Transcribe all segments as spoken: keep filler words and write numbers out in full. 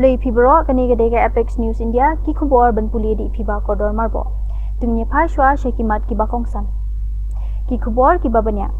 Ri phi baroh, kane ka dei ka Apex News India, ki khubor ban pule da i Phiba Kordor Marbok. Tang ngi phai shuwa sha ki mat kiba kongsan. Ki khubor kiba bniah.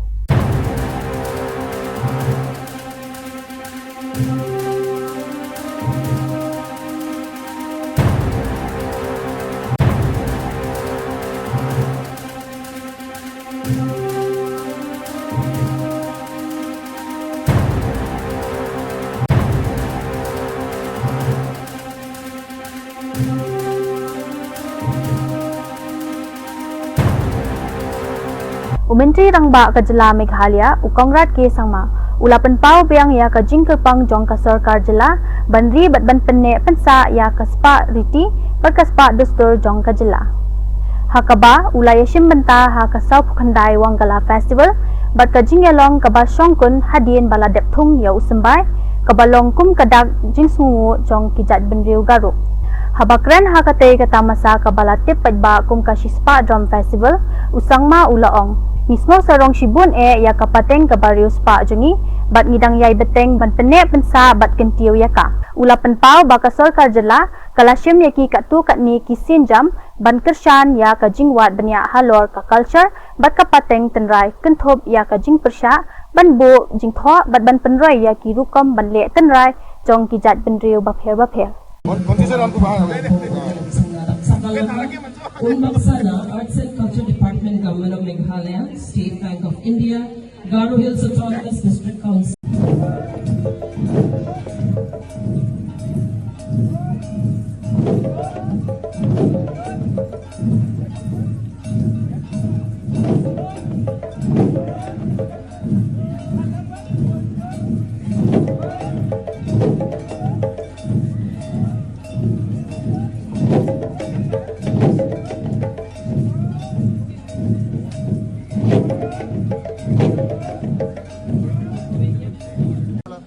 U Myntri Rangbah ka jylla Meghalaya, u Conrad K Sangma, u la pynpaw biang ïa ka jingkyrpang jong ka sorkar jylla ban ri bad ban pynneh pynsah ïa ka spah riti bad ka spah dustur jong ka jylla. Ha kaba u la ïashim bynta ha ka sawphew khyndai Wangala Festival bad ka jingïalong kaba shongkun hadien ba la dep thung ïa u symbai, kaba long kum ka dak jingsngewnguh jong ki jaitbynriew Garo. Haba kren ha katei ka tamasa kaba la tip paidbah kum ka Shispah Drum Festival, u Sangma u la ong, ngi sngewsarong shibun eh ïa ka pateng kaba riewspah jong ngi, bad ngi dang ïai bteng ban pynneh pynsah bad kyntiew ïa ka. U la pynpaw ba ka sorkar jylla ka la shim ïa ki katto katne ki sienjam ban kyrshan ïa ka jingwad bniah halor ka culture bad ka pateng tynrai, kynthup ïa ka jingpyrshah ban buh jingthoh bad ban pynroi ïa ki rukom ban leh tynrai jong ki jaitbynriew bapher bapher. Arts and Culture Department, Government of Meghalaya, State Bank of India, Garo Hills Autonomous District Council.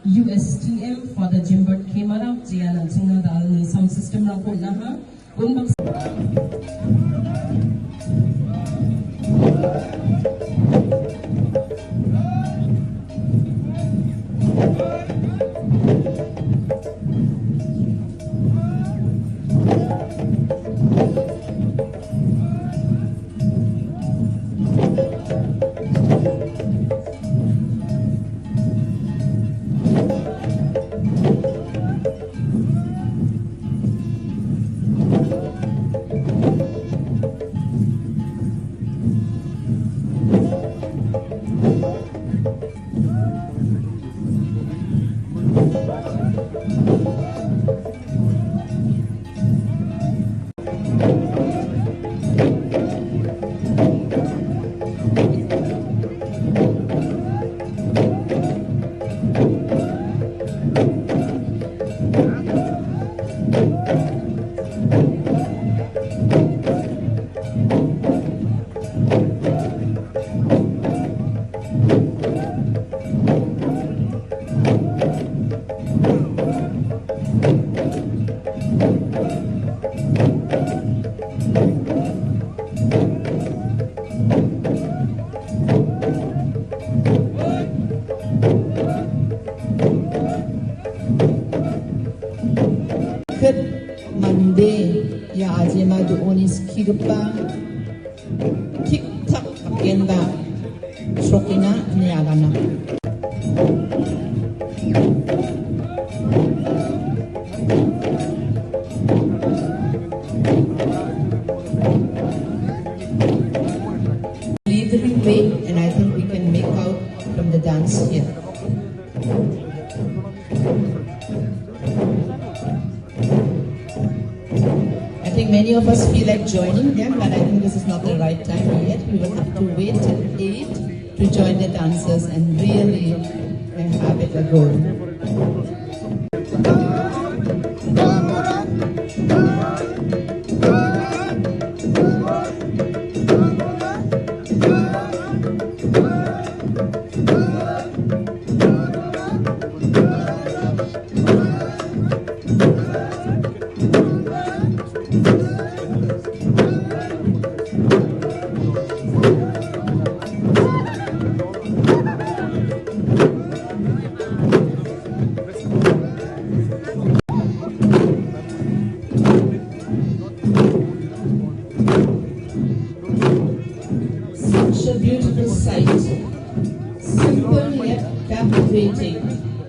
U S T M, Father Jimbert Khemara, Jia Nangchinga da alni sound system rangkut naha. Kit mande ïa ajema du oni ski rupa. Thik thak kenda sokina niagana. Lead the way, and I think we can make out from the dance here. I think many of us feel like joining them, but I think this is not the right time yet. We will have to wait till eight to join the dancers and really, uh, have it a go.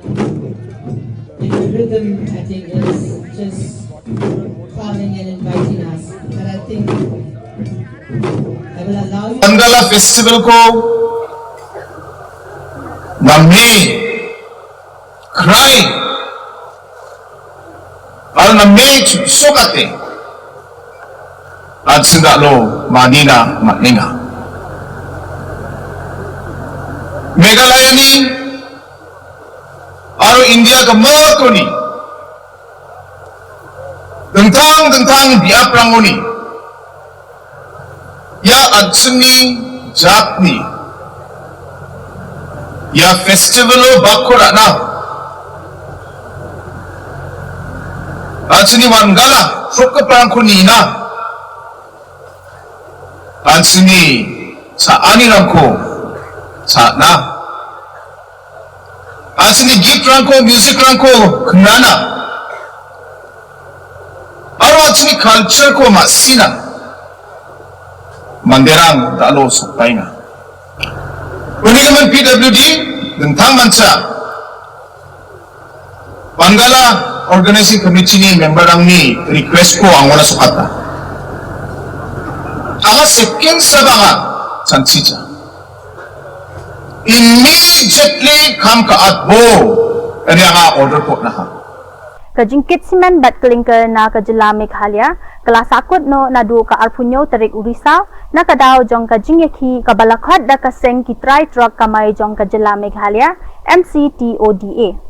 And the rhythm, I think, is just calling and inviting us. But I think I will allow you. Pangala Festival ko na me cry al na me sokate. An senda lo manina maninga. Meghalaya ni aro India ka makoni. Dengtang dengtang biap rangoni. Ya adsini jatni. Ya festival o bakurana. Adsini mangala rukapang kunina. Adsini sa ani rangko sa na. Adsini gift rangko, music rangko, knana. Aro adsini culture ko masina. Manderang dalo sapaina. Kuni kaman P W D, dengtang mancha. Pangala organizing committee ni member ang ni request ko ang wala sukata. Anga second sabanga chanchicha. Immediately kam ka atbo kani anga order ko naha. Ka jingkit simen bad klinker na ka jylla Meghalaya ka la sakut noh naduh ka arphew hynñiew tarik u Risaw na ka daw jong ka jingïakhih kaba la khot da ka seng ki trai trok kamai jong ka jylla Meghalaya, M C T O D A.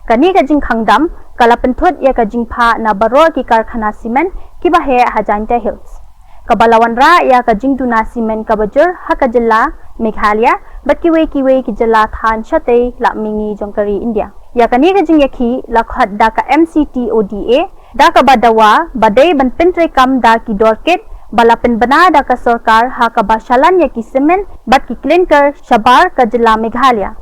Kane ka jingkhang dam ka la pynthut ïa ka jingphah na baroh ki karkhana simen kiba heh ha Jaintia Hills, kaba la wanrah ïa ka jingduna simen kaba jur ha ka jylla Meghalaya bad kiwei kiwei ki jylla thaw shatei la mihngi jong ka ri India. Ïa kane ka jingïakhih la khot da ka M C T O D A da kaba dawa ba dei ban pyntreikam da ki dor kit ba la pynbna da ka sorkar ha kaba shalan ïa ki simen bad ki klinker shabar ka jylla Meghalaya.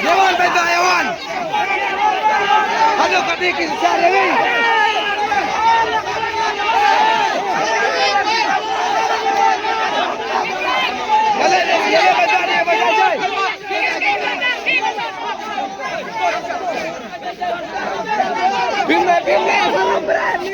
Yawan, bye bye, yawan. Halo, kati ki sare ni. Bale, bale, bye bye, bye bye. Bimbe, bimbe, salam berat ni.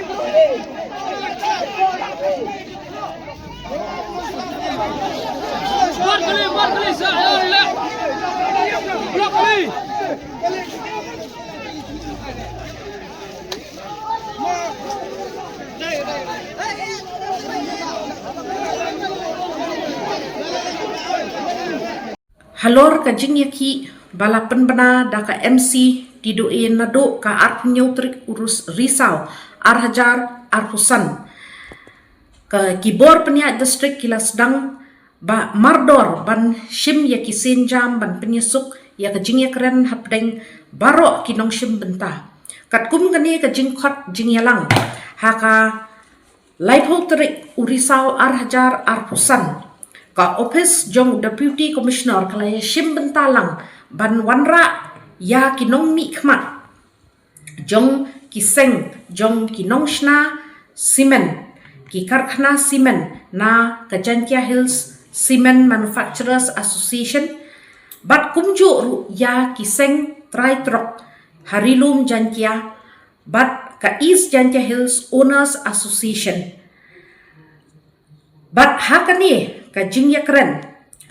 Halor ka jingïakhih ba la pynbna da ka M C T O D A naduh ka arphew hynñiew tarik u Risaw ar hajar arphew san. Ka ki bor pynïaid district ki la sdang ba mardor ban shim ïa ki sienjam ban pynïasuk ïa ka jingïakren hapdeng baroh ki nongshim bynta. Katkum kane ka jingkhot jingïalang ha ka laiphew tarik u Risaw ar hajar arphew san, ka ophis jong Deputy Commissioner ka la ïashim bynta lang ban wanrah ïa ki nongmihkhmat jong ki seng jong ki nongshna simen, ki karkhana simen na ka Jaintia Hills Cement Manufacturers Association, bad kumjuh ruh ïa ki seng trai trok ha Ri Lum Jaintia bad ka East Jaintia Hills Owners Association. Bad ha kane ka jingïakren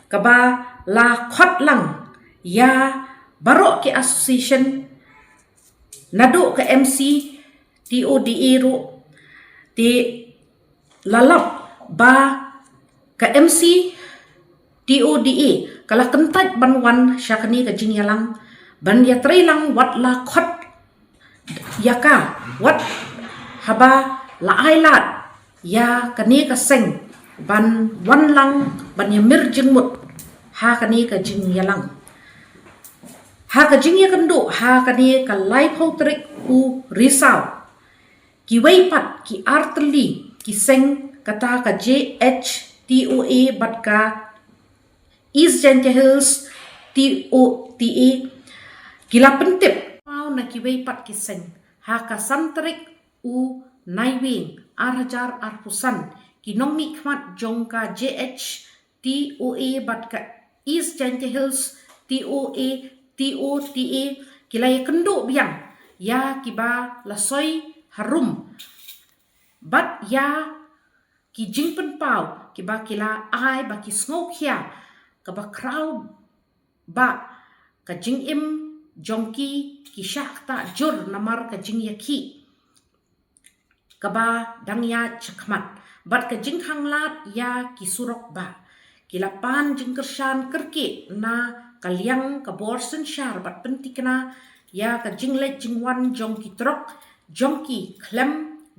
kaba la khot lang ïa baroh ki association, naduh ka M C T O D A ruh, te la lap ba ka M C T O D A ka la kyntait ban wan sha kane ka jingïalang, ban ïatreilang wat la khot ïa ka, wat haba la ai lad ïa kane ka seng ban wan lang ban ïamir jingmut ha kane ka jingïalang. Ha ka jingïakynduh ha kane ka laiphew tarik u Risaw, kiwei pat ki artylli ki seng, kata ka J H T O A bad ka East Jaintia Hills T O T A, ki la pyntip paw na kiwei pat ki seng. Ha ka san tarik u Naiwieng ar hajar arphew san, ki nongmihkhmat jong ka J H T O A bad ka East Jaintia Hills T O A, T O T A, ki la ïakynduh biang ïa kiba la soi harum bad ïa ki jingpynpaw kiba ki la ai ba ki sngewkhia kaba khraw ba ka jingim jong ki ki shah ktah jur namar ka jingïakhih kaba dang ïaid shakhmat bad ka jingkhanglad ïa ki surok ba ki la pan jingkyrshan kyrkieh na ka liang ka bor synshar bad pynthikna ïa ka jingleit jingwan jong ki trok jong ki khlem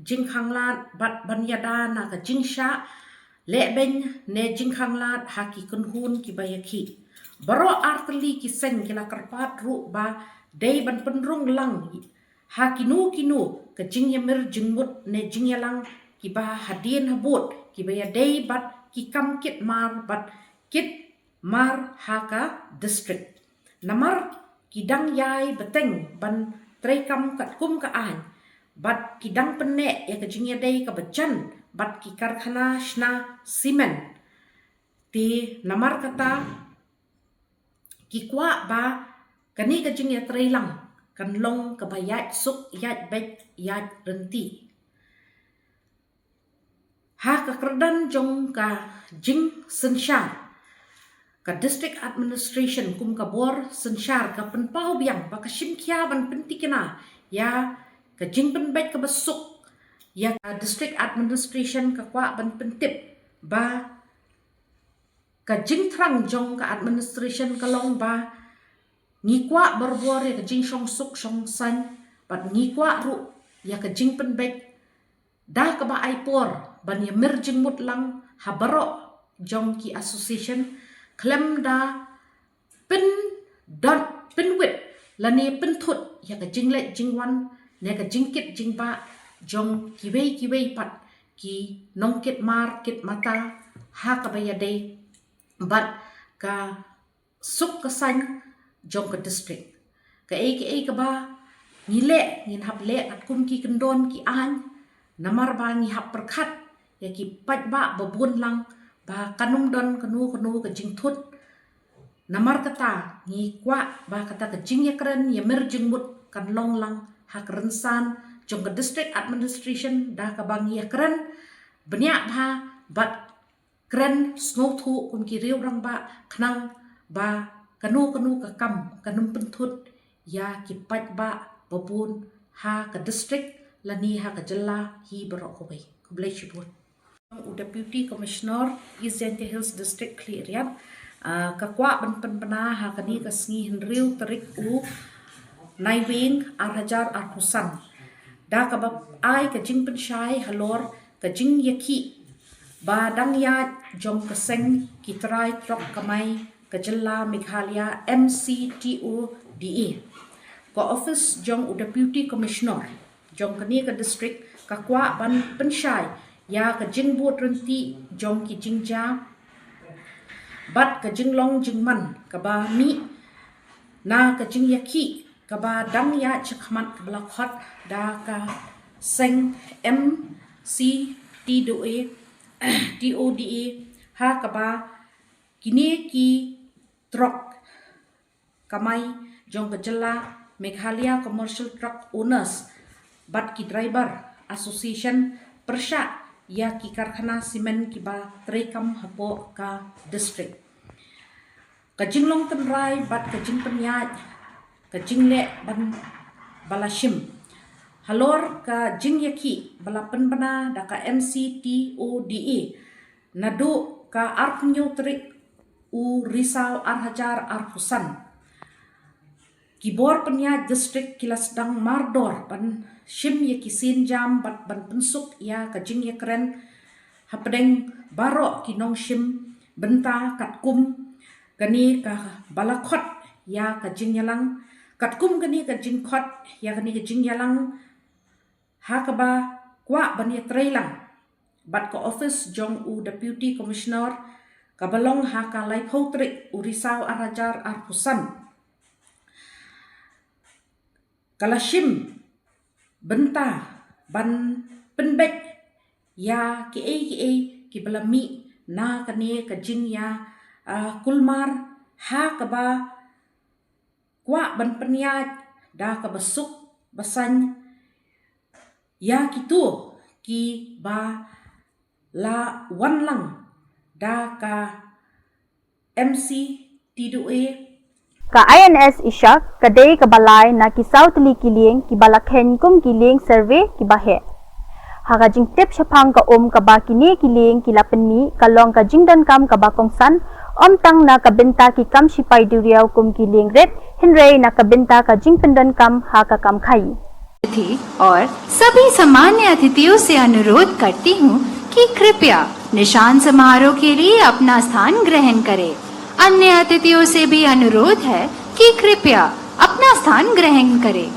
jingkhanglad bad ban ïada na ka jingshah lehbeiñ ne jingkhanglad ha ki kynhun kiba ïakhih. Baroh artylli ki seng ki la kyrpad ruh ba dei ban pynrung lang ha kino kino ka jingïamir jingmut ne jingïalang kiba hadien habud kiba ïadei bad ki kam kit mar bad kit mar ha ka district. Namar ki dang ïai bteng ban treikam katkum ka aiñ bad ki dang pynneh ïa ka jingïadei kaba jan bad ki karkhana shna simen. Te namar kata ki kwah ba kane ka jingïatreilang kan long kaba ïaid suk, ïaid beit, ïaid ryntih. Ha ka kyrdan jong ka jingsynshar, ka District Administration kum ka bor synshar ka pynpaw biang ba ka shim khia ban pynthikna ïa ka jingpynbeit kaba suk. Ïa ka District Administration ka kwah ban pyntip ba ka jingthrang jong ka administration ka long ba ngi kwah barabor ïa ka jingshong suk shong saiñ bad ngi kwah ruh ïa ka jingpynbeit da kaba ai por ban ïamir jingmut lang ha baroh jong ki association khlem da pyndon pynwit lane pynthut ïa ka jingleit jingwan ne ka jingkit jingbah jong kiwei kiwei pat ki nongkit mar kit mata ha kaba ïadei bad ka suk ka saiñ jong ka district. Kaei kaei kaba ngi leh ngin hap leh katkum ki kyndon ki aiñ namar ba ngi hap pyrkhat ïa ki paidbah ba bun lang ba kan ym don kano kano ka jingthut. Namar kata ngi kwah ba kata ka jingïakren ïamir jingmut kan long lang ha ka rynsan jong ka District Administration da kaba ngi ïakren bniah bha bad kren sngewthuh kum ki riew rangbah khnang ba kano kano ka kam kan ym pynthut ïa ki paidbah ba bun ha ka district lane ha ka jylla hi baroh kawei. Khublei shibun. U Deputy Commissioner East Jaintia Hills District Khliehriat, ah, ka kwah ban pynbna ha kane ka sngi hynriew tarik u Naiwieng ar hajar arphew san da kaba ai ka jingpynshai halor ka jingïakhih ba dang ïaid jong ka seng ki trai trok kamai ka jylla Meghalaya M C T O D A. Ka office jong u Deputy Commissioner jong kane ka district ka kwah ban pynshai ïa ka jingbud ryntih jong ki jingjia bad ka jinglong jingman kaba mih na ka jingïakhih kaba dang ïaid shakhmat kaba la khot da ka seng M C T O D A, T O D A, ha kaba kine ki trok kamai jong ka jylla Meghalaya Commercial Truck Owners bad ki Driver Association pyrshah ïa ki karkhana simen kiba treikam hapoh ka district. Ka jinglong tynrai bad ka jingpynïaid ka jingleh ban ba la shim halor ka jingïakhih ba la pynbna da ka M C T O D A naduh ka arphew tarik u Risaw ar hajar arphew san. Ki bor pynïaid district ki la sdang mardor ban shim ïa ki sienjam bad ban pynsuk ïa ka jingïakren hapdeng baroh ki nongshim bynta katkum kane kaba la khot ïa ka jingïalang, katkum kane ka jingkhot ïa kane ka jingïalang ha kaba kwah ban ïatreilang bad ka office jong u Deputy Commissioner kaba long ha ka laiphew tarik u Risaw ar hajar arphew san. Ka la shim bynta ban pynbeit ïa kiei kiei kiba la mih na kane ka jingïa, ah, kulmar ha kaba kwah ban pynïaid da kaba suk ba saiñ ïa kito kiba la wan lang da ka M C T D A. Ka I N S Ishak ka dei kaba lai na ki saw tylli ki lieng kiba la kheiñ kum ki lieng survey kiba heh. Ha ka jingtip shaphang ka um kaba kine ki lieng ki la pynmih ka long ka jingdonkam kaba kongsan, ym tang na ka bynta ki kam shipai duriaw kum ki lieng rit, hynrei na ka bynta ka jingpyndonkam ha ka kam khaii. थी और सभी सम्मान्य अतिथियों से अनुरोध करती हूँ कि कृपया निशान समारोह के लिए अपना स्थान ग्रहण करें। अन्य अतिथियों से भी अनुरोध है कि कृपया अपना स्थान ग्रहण करें।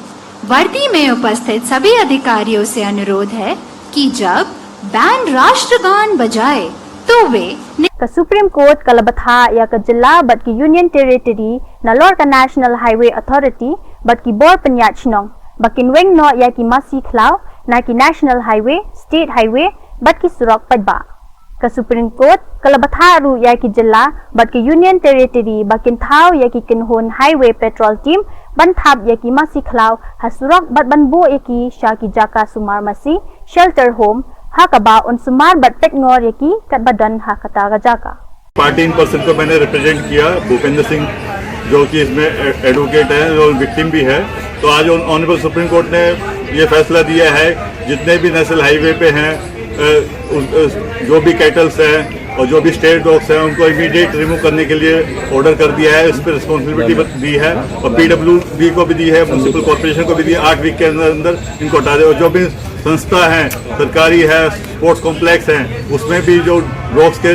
वर्दी में उपस्थित सभी अधिकारियों से अनुरोध है कि जब बैंड राष्ट्रगान बजाए तो वे Ka Supreme Court ka la bthah ïa ka jylla bad ki Union Territory nalor ka National Highway Authority bad ki bor pynïaid shnong ba kin weng noh ïa ki masi khlaw na ki National Highway, State Highway bad ki surok paidbah. Ka Supreme Court ka la bthah ruh ïa ki jylla bad ki Union Territory ba kin thaw ïa ki kynhun Highway Patrol Team ban thap ïa ki masi khlaw ha surok bad ban buh ïa ki sha ki jaka sumar masi, shelter home, ha kaba yn sumar bad peit ngor ïa ki katba don ha kata ka jaka. पार्टी इन पर्सन को मैंने रिप्रेजेंट किया, भूपेंद्र सिंह जो कि इसमें एडवोकेट है और विक्टिम भी है। तो आज ऑनरेबल सुप्रीम कोर्ट ने ये फैसला दिया है, जितने भी नेशनल हाईवे पे हैं, अ, उस- अ, जो भी कैटल्स हैं और जो भी स्ट्रे डॉग्स हैं, उनको इमीडिएट रिमूव करने के लिए ऑर्डर कर दिया है। इस पर रिस्पॉन्सिबिलिटी दी है और पीडब्ल्यूडी को भी दी है, म्युनिसिपल कॉरपोरेशन को भी दी है, आठ वीक के अंदर अंदर इनको हटा दे। और जो भी संस्था है, सरकारी है, स्पोर्ट्स कॉम्प्लेक्स है, उसमें भी जो ड्रग्स के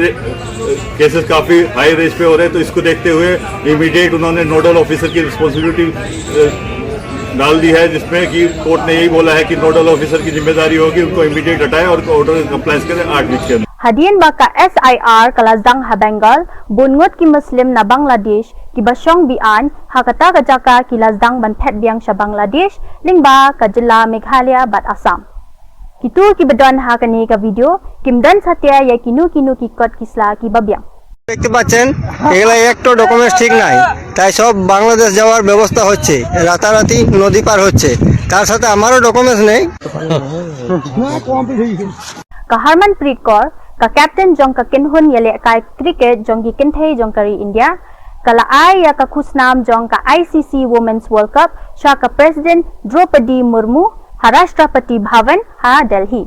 केसेस काफ़ी हाई रेंज पे हो रहे हैं, तो इसको देखते हुए इमीडिएट उन्होंने नोडल ऑफिसर की रिस्पॉन्सिबिलिटी डाल दी है, जिसमें कि कोर्ट ने यही बोला है कि नोडल ऑफिसर की जिम्मेदारी होगी उनको इमीडिएट हटाएं और ऑर्डर कंप्लायंस करें आठ वीक के अंदर। Hadien ba ka S I R ka la sdang ha Bengal, bun ngut ki Muslim na Bangladesh kiba shong be-aiñ ha kata ka jaka ki la sdang ban phet biang sha Bangladesh lyngba ka jylla Meghalaya bad Assam. Kito kiba don ha kane ka video kim don satia ïa kino kino ki kot ki sla kiba biang. দেখতে পাচ্ছেন এগুলা একটা ডকুমেন্টস ঠিক নাই, তাই সব বাংলাদেশ যাওয়ার ব্যবস্থা হচ্ছে, রাতারাতি নদী পার হচ্ছে, তার সাথে আমারও ডকুমেন্টস নেই। Ka Harmanpreet Kaur, ka captain jong ka kynhun ïalehkai cricket jong ki kynthei jong ka ri India, ka la ai ïa ka khusnam jong ka I C C Women's World Cup sha ka President Droupadi Murmu ha Rashtrapati Bhavan ha Delhi.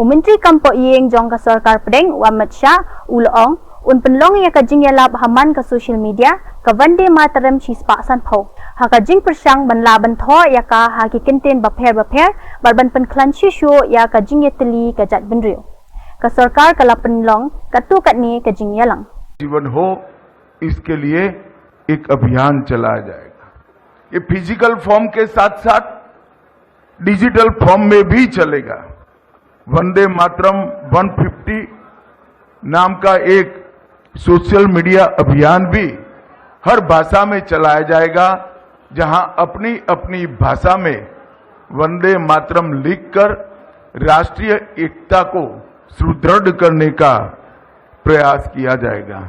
U Myntri Kam Pohïing jong ka Sorkar Pdeng u Amit Shah u la ong un pynlong ïa ka jingïalap ha man ka social media ka Vande Mataram shispah sanphew ha ka jingpyrshang ban lah ban thoh ïa ka ha ki kyntien bapher bapher bad ban pynkhlaiñ shuh shuh ïa ka jingïatylli ka jaitbynriew. Ka sorkar ka la pynlong katto katne ka jingïalang. जीवन हो, इसके लिए एक अभियान चलाया जाएगा। ये फिजिकल फॉर्म के साथ साथ डिजिटल फॉर्म में भी चलेगा। वंदे मातरम वन फिफ्टी नाम का एक सोशल मीडिया अभियान भी हर भाषा में चलाया जाएगा, जहां अपनी अपनी भाषा में वंदे मातरम लिखकर राष्ट्रीय एकता को सुदृढ़ करने का प्रयास किया जाएगा।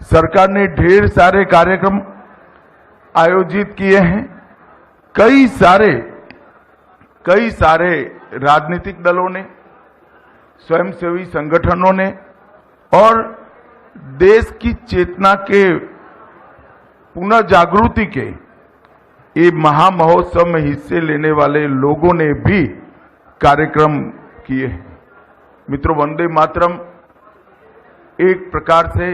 सरकार ने ढेर सारे कार्यक्रम आयोजित किए हैं। कई सारे कई सारे राजनीतिक दलों ने, स्वयंसेवी संगठनों ने और देश की चेतना के पुनर्जागृति के ये महामहोत्सव में हिस्से लेने वाले लोगों ने भी कार्यक्रम किए हैं। मित्रों, वंदे मातरम एक प्रकार से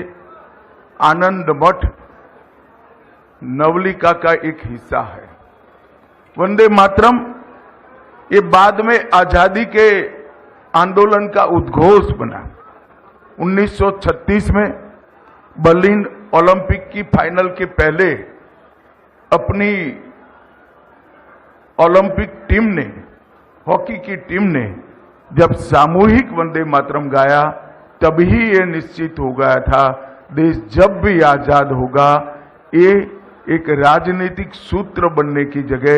आनंद मठ नवलिका का एक हिस्सा है। वंदे मातरम ये बाद में आजादी के आंदोलन का उद्घोष बना। उन्नीस सौ छत्तीस में बर्लिन ओलंपिक की फाइनल के पहले अपनी ओलंपिक टीम ने, हॉकी की टीम ने जब सामूहिक वंदे मातरम गाया, तभी ये निश्चित हो गया था, देश जब भी आजाद होगा, ये एक राजनीतिक सूत्र बनने की जगह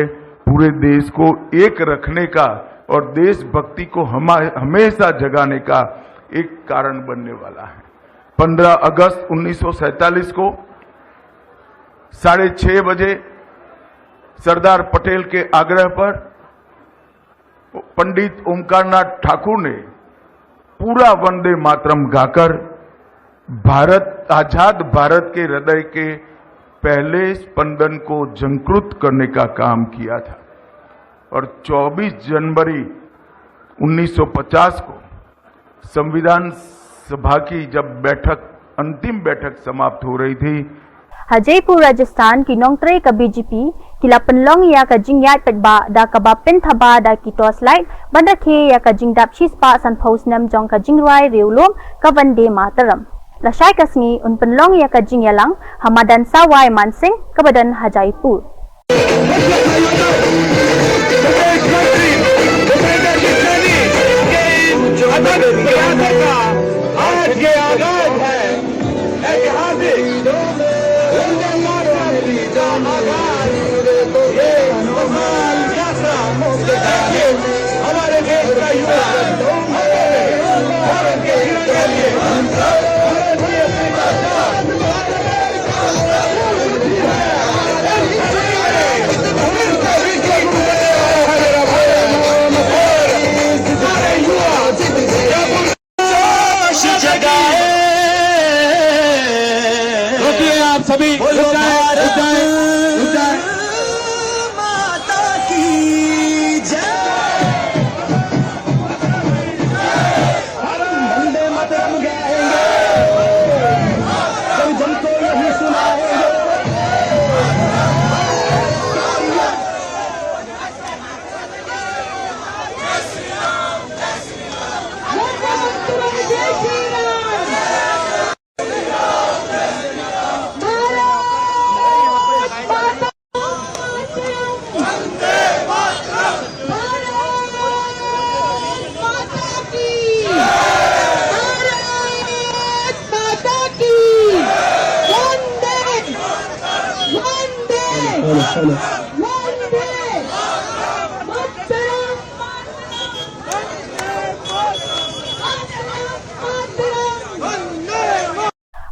पूरे देश को एक रखने का और देशभक्ति को हमा-, हमेशा जगाने का एक कारण बनने वाला है। पन्द्रह अगस्त उन्नीस सौ सैंतालीस को साढ़े छह बजे सरदार पटेल के आग्रह पर पंडित ओमकारनाथ ठाकुर ने पूरा वंदे मातरम गाकर भारत, आजाद भारत के हृदय के पहले स्पंदन को झंकृत करने का काम किया था। और चौबीस जनवरी उन्नीस सौ पचास को संविधान सभा की जब बैठक, अंतिम बैठक समाप्त हो रही थी, Ha Jaipur, Rajasthan, ki nongtrei ka B J P ki la pynlong ïa ka jingïaid paidbah da kaba pynthaba da ki torchlight ban rakhe ïa ka jingdap shispah sanphew snem jong ka jingrwai riewlum ka Vande Mataram. Lashai ka sngi un pynlong ïa ka jingïalang ha madan Sawai Mansingh kaba don ha Jaipur. आज के आगाज है ऐतिहासिक। हमारे देश का युवा भारत के हित के लिए जोश जगाए। रुकिए आप सभी, रुक जाएं, रुक जाएं, रुक जाएं। माता की जय। हम वंदे मातरम गाएंगे, जन जन को यही सुनाएंगे।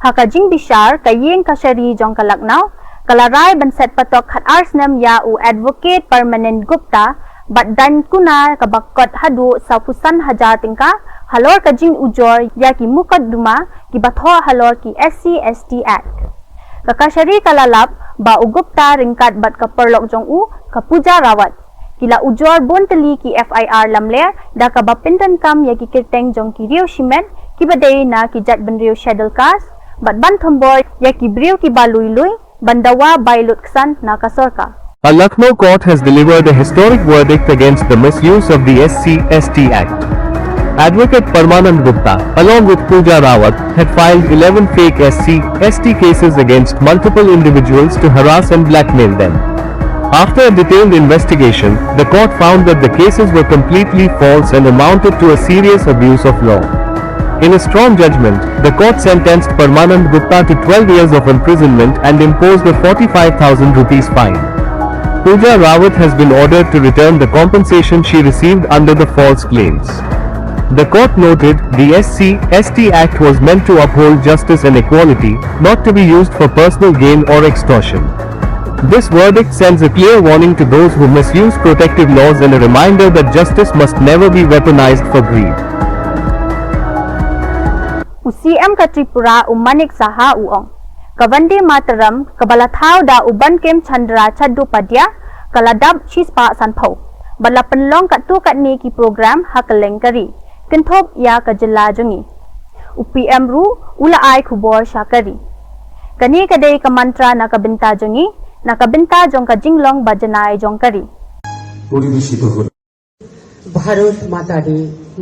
Ha ka jingbishar, ka ïing kashari jong ka Lucknow ka la rai ban set patok khatar snem ïa u Advocate Permanent Gupta bad daiñ kuna kaba kot haduh sawphew san hajar tyngka halor ka jingujor ïa ki mukotduma kiba thoh halor ki S C S T Act. Ka kashari ka la lap ba u Gupta ryngkat bad ka paralok jong u, ka Pooja Rawat, ki la ujor bun tylli ki F I R lamler da kaba pyndonkam ïa ki kyrteng jong ki riew shimet kiba dei na ki jaitbynriew Scheduled Caste bad ban thombor ïa ki briew kiba lui lui ban dawa bai lutksan na ka sorkar. A Lucknow court has delivered a historic verdict against the misuse of the S C S T Act. Advocate Parmanand Gupta, along with Pooja Rawat, had filed eleven fake S C S T cases against multiple individuals to harass and blackmail them. After a detailed investigation, the court found that the cases were completely false and amounted to a serious abuse of law. In a strong judgment, the court sentenced Parmanand Gupta to twelve years of imprisonment and imposed a forty-five thousand rupees fine. Pooja Rawat has been ordered to return the compensation she received under the false claims. The court noted the S C S T Act was meant to uphold justice and equality, not to be used for personal gain or extortion. This verdict sends a clear warning to those who misuse protective laws and a reminder that justice must never be weaponized for greed. U C M ka Tripura u Manik Saha u ong, ka Vande Mataram kaba la thaw da u Bankim Chandra Chattopadhyay ka la dap shispah sanphew, bad la pynlong katto katne ki program ha kylleng ka ri, kynthup ïa ka jylla jong ngi. U P M ruh u la ai khubor sha ka ri. Kane ka dei ka mantra na ka bynta jong ngi, na ka bynta jong ka jinglong bajanai jong ka ri. পরিবেশিত হলো। ভারত মাতারে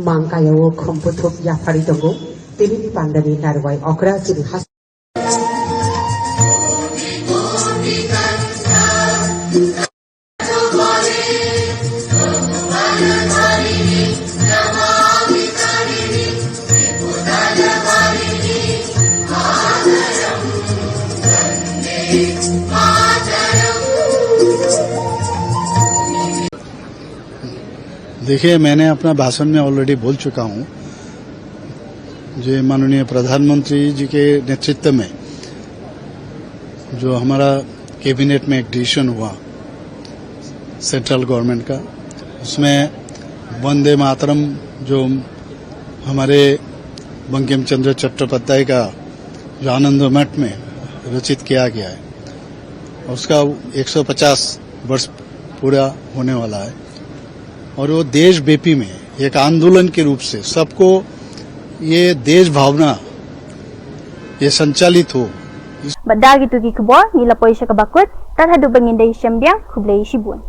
মাংকায়ও খম্পথুপ ইয়াফারি দঙ্গো, তিনি পান্ডানি নারওয়াই অকরা চিনি হাস देखिए, मैंने अपना भाषण में ऑलरेडी बोल चुका हूँ, जो माननीय प्रधानमंत्री जी के नेतृत्व में जो हमारा कैबिनेट में एक डिसीजन हुआ सेंट्रल गवर्नमेंट का, उसमें वंदे मातरम जो हमारे बंकिम चंद्र चट्टोपाध्याय का जो आनंद मठ में रचित किया गया है, उसका एक सौ पचास वर्ष पूरा होने वाला है। और वो देशव्यापी में एक आंदोलन के रूप से सबको ये देश भावना ये संचालित हो। Bad da kito ki khubor ngi la poi sha kaba kut, tad haduh ba ngin da ïashem biang, khublei shibun.